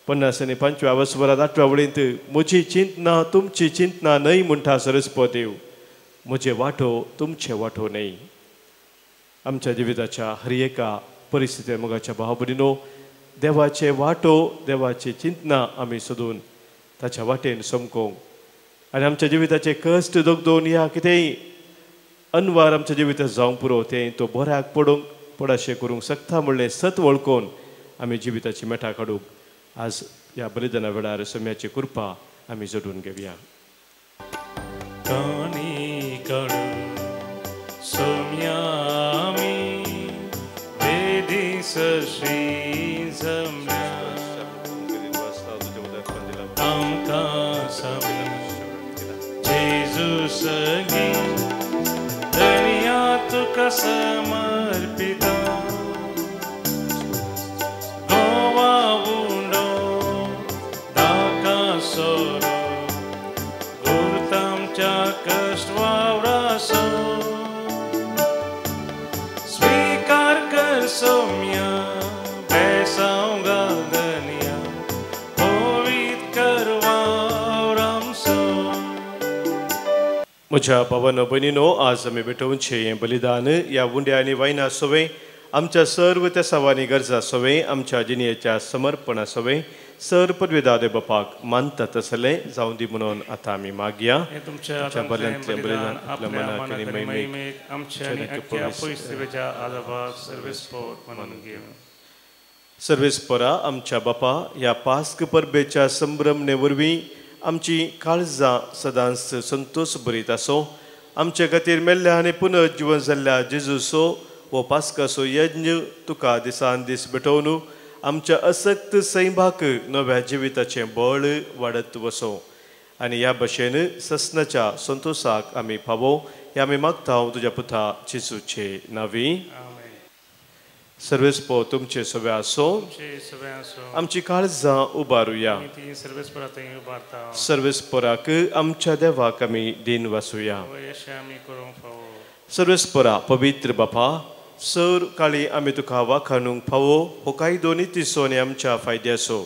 50 आनी 5व्या वस्वरांत 8व्या वळींत, म्हजी चिंतना तुमची चिंतना न्हय म्हणटा सरस्पत देव, म्हजे वांटो तुमचे वांटो न्हय. आमच्या जिविताच्या हर एका परिस्थितींत मोगाच्या भाव भयणीनो, देवाचे वांटो देवाची चिंतना आमी सोदून ताच्या वाटेन समकोंक आनी आमच्या जिविताचे कश्ट दगदोन ह्या कितेंय अनवार आमच्या जिवितात जावंक पुरो तें तो बऱ्याक पडूंक पड अशें करूंक शकता म्हणलें सत वळखून आमी जिविताची मेटां काडूंक आज ह्या बलिदाना वेळार सम्याची कृपा आमी जोडून घेवया. समर्पिता गोवा उंडो दाका सोरो गुरुतामच्या कश्ट वावरासो स्वीकार कर सोम्या बेसांव घाल धनया पवित्र कर वावरामसो. म्हज्या भावानो भयणीनो, आज आमी भेटोवचें हें बलिदान ह्या उंड्या आनी वायना सवें आमच्या सर्व त्या सवांनी गरजा सवें आमच्या जिणेच्या समर्पणा सवें सर पदवेदा देव बापाक मानता तसलें जावं दी म्हणून आतां आमी मागया. तुमच्या बलिदान आपल्या मनाक आनी महिमेक आमच्या आनी अख्ख्या पवित्रतेच्या आदाबाक सर्वेस्पोर म्हणून घेवं. सर्वेस्पोरा आमच्या बापा, ह्या पास्क परबेच्या संभ्रमणे वरवीं आमची काळजां सदांच संतोष भरीत आसो. आमचे खातीर मेल्ल्या आनी पुनर्जिवन जाल्ल्या जेजूचो हो पास्काचो यज्ञ तुका दिसान दीस भेटोवन आमच्या असक्त सैमाक नव्या जिविताचें बळ वाडत वसो आनी ह्या भशेन ससनाच्या संतोशाक आमी पावो हे आमी मागता तुज्या पुता जेजूचे नांवी. सर्वेस्पो तुमचे सगळे आसो. आमची काळजां उबारुया. सर्वेस्पराक आमच्या देवाक आमी दिन वासुया. सर्वेस्परा पवित्र बापा, सर काळी आमी तुका वाखाणूंक फावो हो कायदो नितीचो आनी आमच्या फायद्याचो.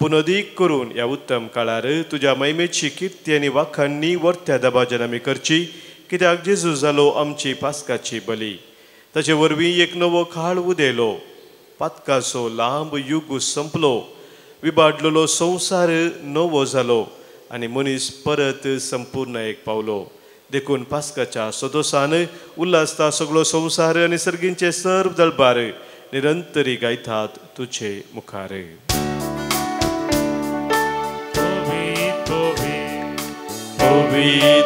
पूण अदीक करून ह्या उत्तम काळार तुज्या महिमेची किर्ती आनी वाखाणणी वर्त्या दबाज्यान आमी करची, कित्याक जेजू जालो आमची पास्काची बली. ताचे वरवीं एक नवो काळ उदेलो, पातकाचो लांब युग संपलो, विबाडलेलो संवसार नवो जालो आनी मनीस परत संपूर्ण एक पावलो. देखून पास्काच्या सदोसान उल्हासता सगळो संवसार आनी सर्गींचे सर्व दळबार निरंतरी गायतात तुजे मुखार.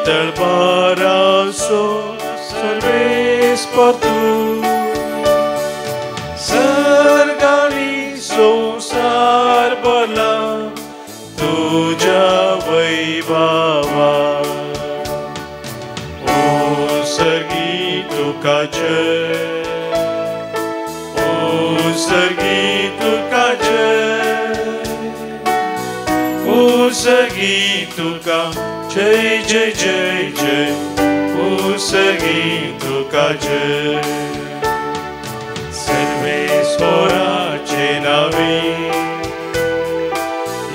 दळबाराचो सर्वेस्पर तूं, सर्गांनी संवसार भरला तुज्या वैभवा. ओ सर्गी तुका जय, ओ सर्गी उसगी तुका जय जय जय जय उसगी तुका जय सर्वेस्वराचे नावे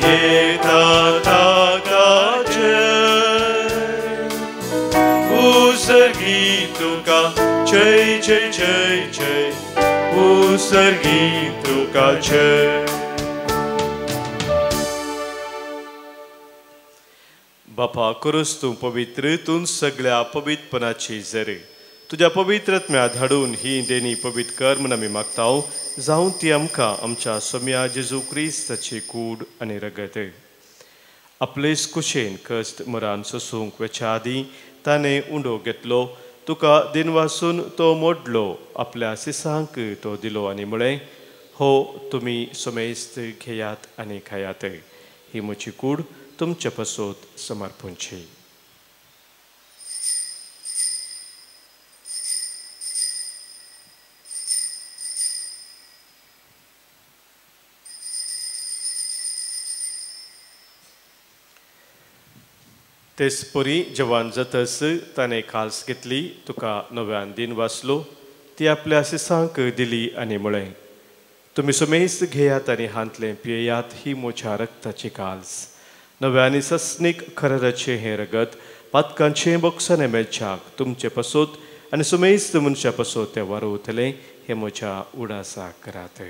येता ताका जय उसगी तुका जय जय जय जय उसगी तुका जय। बापा करूस तूं पवित्र तूं सगळ्या पवित्रपणाची जर तुज्या पवित्रत्म्या धाडून ही देणी पवित्र कर म्हूण आमी मागता जावं ती आमकां आमच्या सोम्या जेजू क्रिस्ताची कूड आनी रगत। आपलेच कुशेन कश्ट मरान सोसूंक वेच्या आदीं ताणें उंडो घेतलो, तुका दिनवासून तो मोडलो, आपल्या सिसांक तो दिलो आनी म्हळें, हो तुमी समेस्त घेयात आनी खायात, ही म्हजी कूड तुमचे पासत समर्पणची। तेच परी जवान जातस ताणें काल्स घेतली, तुका नव्यान दिन वाचलो, ती आपल्या सिसांक दिली आनी म्हळें, तुमी समेस्त घेयात आनी हांतलें पियेयात, ही म्हज्या रक्ताची काल्स, नव्या आनी सस्नीक खरराचें हें रगत पातकांचें बोगसणें मेळच्याक तुमचे पासत आनी समेस्त मनशा पासत तें वारोवतलें, हें म्हज्या उडासाक करात।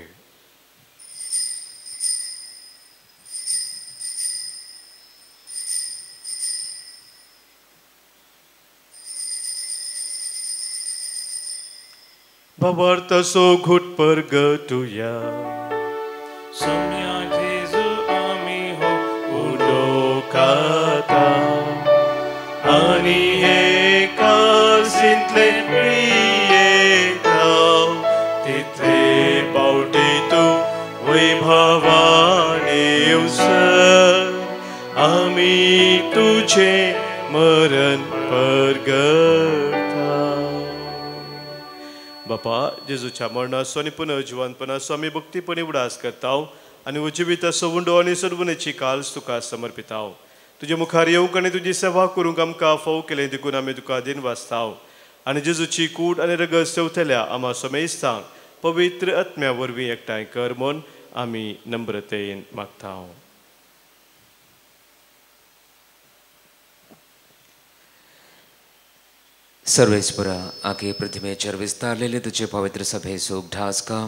भावार्थाचो घुट परगटुया। सोम्या जेजू आमी हो उलो खाता आनी हे काळजींतले पियेता तितले पावटी तूं वैभवान येवसर आमी तुजें मरण परगटा। बापा जेजूच्या मरणाचो आनी पुनर्जिवनपणाचो आमी भक्तीपणी उडास करता आनी उजिविताचो उंडो आनी सर्वनेची काल्स तुका समर्पिता। तुजे मुखार येवंक आनी तुजी सेवा करूंक आमकां फाव केलें देखून आमी तुका दिनवासता आनी जेजूची कूड आनी रगत सेवतल्या आमा समेस्तांक पवित्र आत्म्या वरवीं एकठांय कर म्हूण आमी नम्रतेन मागता। सर्वेस्परा आगे प्रतिमेचेर विस्तारलेले तुजे पवित्र सभेचो उगडास कर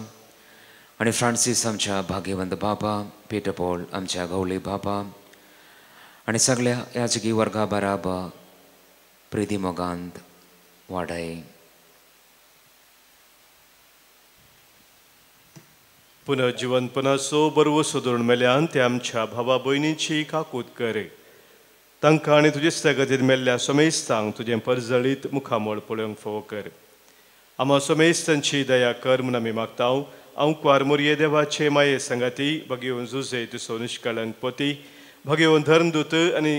आनी फ्रांसीस आमच्या भाग्यवंत बाबा, पीटर पॉल आमच्या गवळी बाबा आनी सगळ्या याजकी वर्गा बराबर प्रिती मोगांत वाडय। पुनर्जिवनपणाचो बरवो सोदून मेल्यान ते आमच्या भावा भयणीची काकूत करे, तांकां आनी तुजे खातीर मेल्ल्या समेस्तांक तुजें परजळीत मुखामळ पळोवंक फावो कर। आमा समेस्तांची दया कर म्हूण आमी मागता। आंकवार मोरये देवाचे माये संगाती भगेवन जुजे तुजो निश्कळंक पती भगेवन धर्मदूत आनी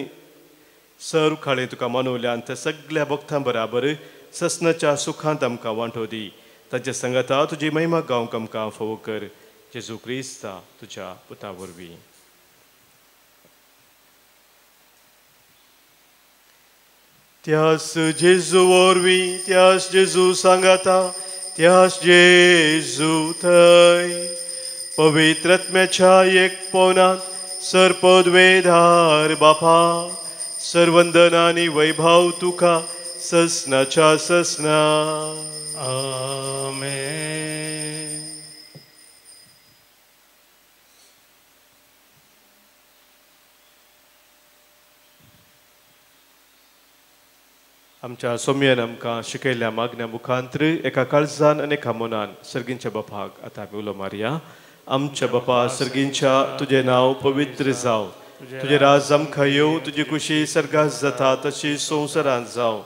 सर्व खाळे तुका मनवल्यान त्या सगळ्या भक्तां बराबर ससनाच्या सुखांत आमकां वांटो दी, तांच्या संगाता तुजी महिमा गावंक आमकां फावो कर। जेजू क्रिस्ता तुज्या पुता वरवीं। त्यास जेजू वरवीं, त्यास जेजू सांगाता, त्यास जेजू थंय पवित्र आत्म्याच्या एकपणांत सर्पद्वेधार बापा सर्वंदन आनी वैभव तुका ससनाच्या ससना। आमेन। आमच्या सोम्यान आमकां शिकयल्ल्या मागण्या मुखांत्र एका काळजान आनी एका मनान सर्गींच्या बापाक आतां आमी उलो मारया। आमच्या बापा सर्गींच्या, तुजें नांव पवित्र जावं, तुजें राज आमकां येवं, तुजी खुशी सर्गात जाता तशी संवसारांत जावं।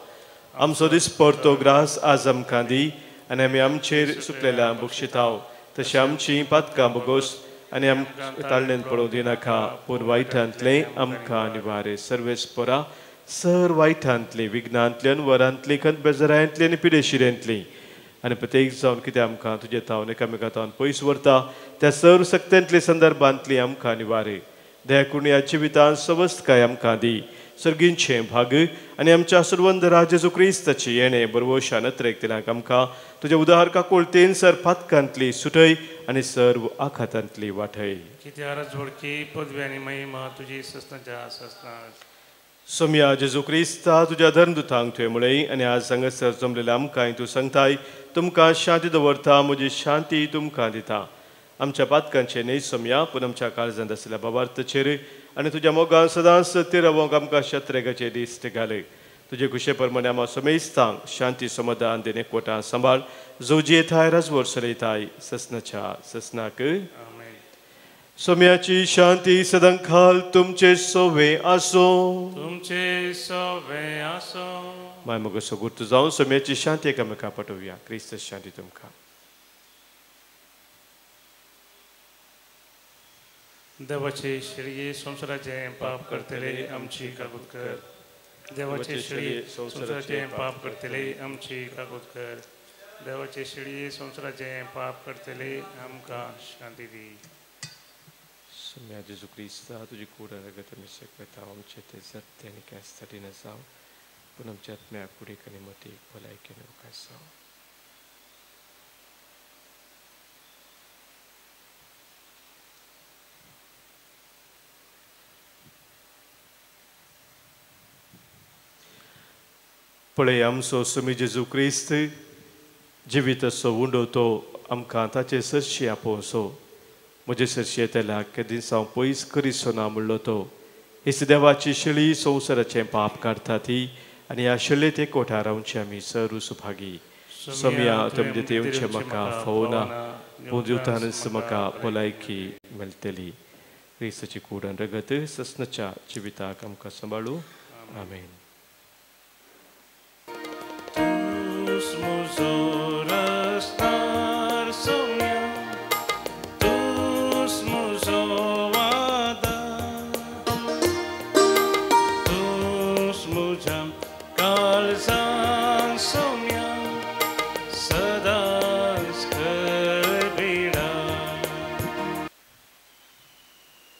आमचो दिसपडतो ग्रास आज आमकां दी आनी आमी आमचेर सुकलेल्या बक्षिताव तशें आमची पातकां बोगोस आनी आमकां ताळणेन पडोवंक दिनाका, पूण वायटांतलें आमकां निवारे। सर्वेस्परा सर वायटांतली, विघ्नांतली, अनवरांतली, खंत बेजारांतली आनी पिडेशिरेंतली आनी प्रत्येक जावन कितें आमकां तुजे तावन एकामेका तावन पयस व्हरता त्या सर्व सक्त्यांतले संदर्भांतली आमकां निवारे। दया करून ह्या जिवितांत सवस्तकाय आमकां दी. सर्गींचें भाग आनी आमच्या सर्वंद राज जेजू क्रिस्ताची येणें बरवशान अत्रेक दिलांक आमकां तुज्या उदार काकुळतेन सर पातकांतली सुटय आनी सर्व आखातांतली वाटय. कित्यार जोडकी पदवी आनी महिमा तुजी ससनाच्या ससना. सोमया जेजू क्रिस्ता तुज्या धर्मदुतांक तुवें म्हळें आनी आज हांगासर जमलेल्या आमकांय तूं सांगताय, तुमकां शांती दवरता, म्हजी शांती तुमकां दिता. आमच्या पातकांचें न्हय सोमया, पूण आमच्या काळजांत आशिल्ल्या बाबार्थचेर आनी तुज्या मोगान सदांच सत्य रावोंक आमकां शत्रेगाचे दिश्ट घालय. तुजे खुशे प्रमाणे आमा समेस्तांक शांती समाधान देणे कोटां सांबाळ. जो जियेताय राजवट चलयताय ससनाच्या ससनाक. सोम्याची शांती सदांकाल तुमचे सोवे आसो. तुमचे सोवे आसो. माय मगो सगुर्त जावन सोम्याची शांती एकामेका पाठोवया. क्रिस्त शांती तुमकां. देवाचे शिळये संवसाराचे पाप करतले आमची काकूत कर. देवाचे शिळये संवसाराचे पाप करतले आमची काकूत कर. देवाचे शिळये संवसाराचे पाप करतले आमकां शांती दी. सोम्या जेजू क्रिस्ता तुजी कूड रगत आमी शेकयता. आमचे ते सत्य आनी कांयसाठी जावं, पूण आमच्या आत्म्या कुडीक आनी मतीक भलायकेन उकास जावं. पळय आमचो सोमी जेजू क्रिस्त जिवीत असो उंडो तो आमकां ताचे सरशी आपोवचो. म्हजे सरशी येतल्या केदींच हांव पयस करिसो ना म्हणलो तो. हीच देवाची शेळी संवसाराचें पाप काडटा ती आनी ह्या शेळयेत एकवटा रावचे आमी सरू सुभागी. सोमया तुमचे येवचें म्हाका फावना, पूण दिवतानच म्हाका भलायकी मेळटली. क्रिस्ताची कूड आनी रगत ससनाच्या जिविताक आमकां सांबाळू. आमेन.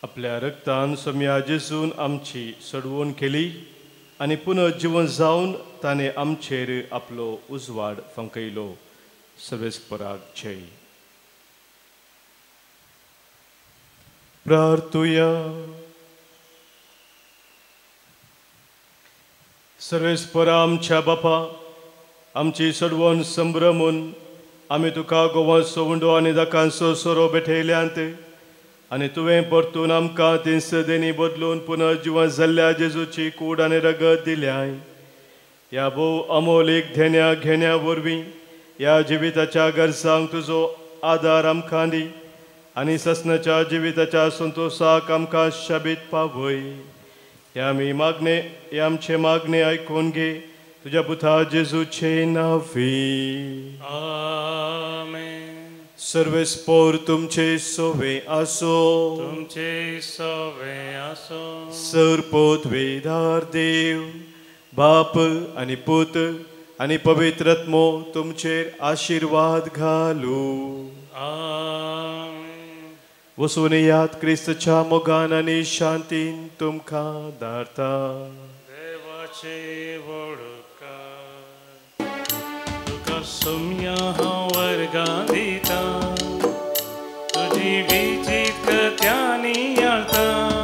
आपल्या रक्तान सोम्या जेजून आमची सडवण केली आनी पुनर्जीवन जावन ताणें आमचेर आपलो उजवाड फांकयलो. सर्वेस्पराक जय. प्रार्थुया. सर्वेस्परा आमच्या बापा, आमची सडवण संभ्रमून आमी तुका गोवाचो उंडो आनी दाकांचो सोरो भेटयल्यांत आनी तुवें परतून आमकां ती सदेनी बदलून पुनर्जीवन जाल्ल्या जेजूची कूड आनी रगत दिल्याय. ह्या भोव अमोलीक धेण्या घेण्या वरवीं ह्या जिविताच्या गरजांक तुजो आदार आमकां दी आनी ससनाच्या जिविताच्या संतोशाक आमकां शाबीत पावय. ह्या आमी मागणे, हे आमचे मागणे आयकून घे तुज्या पुता जेजूचे नांवी. आमेन. सर्वेस्पोर तुमचे सोवे आसो. तुमचे सोवे आसो. सरपोत वेदार देव बाप आनी पूत आनी पवित्र आत्मो तुमचेर आशिर्वाद घालू. आमेन. वसून याद क्रिस्तच्या मोगान आनी शांतीन तुमकां धाडता. देवाचे वळकार तुका सोम्या हांव वर्गां दिता, तुजी विचित्र त्यानी आळता.